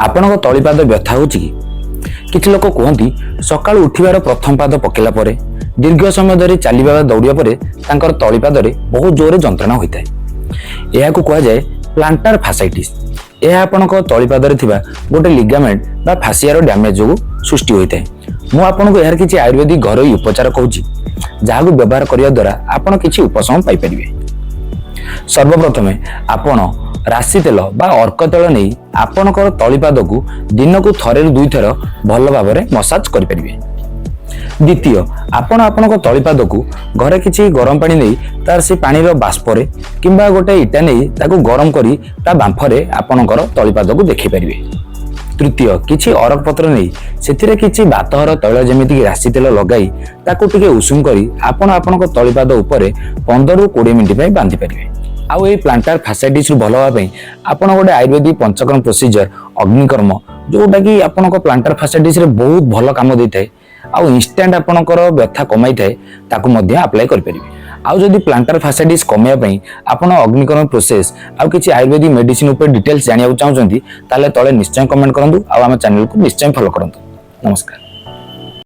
ଆପଣଙ୍କ ତଳିପାଦ ବ୍ୟଥା ହେଉଛି କି? କିଛି ଲୋକ କୁହନ୍ତି, ସକାଳୁ ଉଠିବାର ପ୍ରଥମ ପାଦ ପକେଇଲା ପରେ, ଦୀର୍ଘ ସମୟ ଧରି ଚାଲିବା ବା ଦୌଡ଼ିବା ପରେ ତାଙ୍କର ତଳିପାଦରେ ବହୁତ ଜୋରରେ ଯନ୍ତ୍ରଣା ହୋଇଥାଏ। ଏହାକୁ କୁହାଯାଏ ପ୍ଲାଣ୍ଟାର ଫାସାଇଟିସ୍। ଏହା ଆପଣଙ୍କ ତଳିପାଦରେ ଥିବା ଗୋଟେ ଲିଗାମେଣ୍ଟ ବା ଫାସିଆର ଡ୍ୟାମେଜ ଯୋଗୁଁ ସୃଷ୍ଟି ହୋଇଥାଏ। ମୁଁ ଆପଣଙ୍କୁ ଏହାର କିଛି ଆୟୁର୍ବେଦିକ ଘରୋଇ ଉପଚାର କହୁଛି, ଯାହାକୁ ବ୍ୟବହାର କରିବା ଦ୍ୱାରା ଆପଣ କିଛି ଉପଶମ ପାଇପାରିବେ। ସର୍ବପ୍ରଥମେ ଆପଣ ରାଶି ତେଲ ବା ଅର୍କ ତେଲ ନେଇ ଆପଣଙ୍କର ତଳିପାଦକୁ ଦିନକୁ ଥରେରୁ ଦୁଇଥର ଭଲ ଭାବରେ ମସାଜ କରିପାରିବେ। ଦ୍ୱିତୀୟ, ଆପଣ ଆପଣଙ୍କ ତଳିପାଦକୁ ଘରେ କିଛି ଗରମ ପାଣି ନେଇ ତାର ସେ ପାଣିର ବାଷ୍ପରେ କିମ୍ବା ଗୋଟେ ଇଟା ନେଇ ତାକୁ ଗରମ କରି ତା ବାମ୍ଫରେ ଆପଣଙ୍କର ତଳିପାଦକୁ ଦେଖେଇ ପାରିବେ। ତୃତୀୟ, କିଛି ଅରଖ ପତ୍ର ନେଇ ସେଥିରେ କିଛି ବାତହର ତୈଳ, ଯେମିତିକି ରାଶି ତେଲ ଲଗାଇ ତାକୁ ଟିକେ ଉଷୁମ କରି ଆପଣ ଆପଣଙ୍କ ତଳିପାଦ ଉପରେ 15ରୁ 20 ମିନିଟ୍ ପାଇଁ ବାନ୍ଧି ପାରିବେ। ଆଉ ଏଇ ପ୍ଲାଣ୍ଟାର ଫାସାଇଟିସ୍ରୁ ଭଲ ହେବା ପାଇଁ ଆପଣ ଗୋଟେ ଆୟୁର୍ବେଦିକ ପଞ୍ଚକର୍ମ ପ୍ରୋସିଜର ଅଗ୍ନିକର୍ମ, ଯୋଉଟାକି ଆପଣଙ୍କ ପ୍ଲାଣ୍ଟାର ଫାସାଇଟିସ୍ରେ ବହୁତ ଭଲ କାମ ଦେଇଥାଏ ଆଉ ଇନଷ୍ଟାଣ୍ଟ ଆପଣଙ୍କର ବ୍ୟଥା କମାଇଥାଏ, ତାକୁ ମଧ୍ୟ ଆପ୍ଲାଏ କରିପାରିବେ। ଆଉ ଯଦି ପ୍ଲାଣ୍ଟାର ଫାସାଇଟିସ୍ କମାଇବା ପାଇଁ ଆପଣ ଅଗ୍ନିକର୍ମ ପ୍ରୋସେସ୍ ଆଉ କିଛି ଆୟୁର୍ବେଦିକ ମେଡିସିନ ଉପରେ ଡିଟେଲ୍ସ ଜାଣିବାକୁ ଚାହୁଁଛନ୍ତି, ତାହେଲେ ତଳେ ନିଶ୍ଚୟ କମେଣ୍ଟ କରନ୍ତୁ ଆଉ ଆମ ଚ୍ୟାନେଲକୁ ନିଶ୍ଚୟ ଫଲୋ କରନ୍ତୁ। ନମସ୍କାର।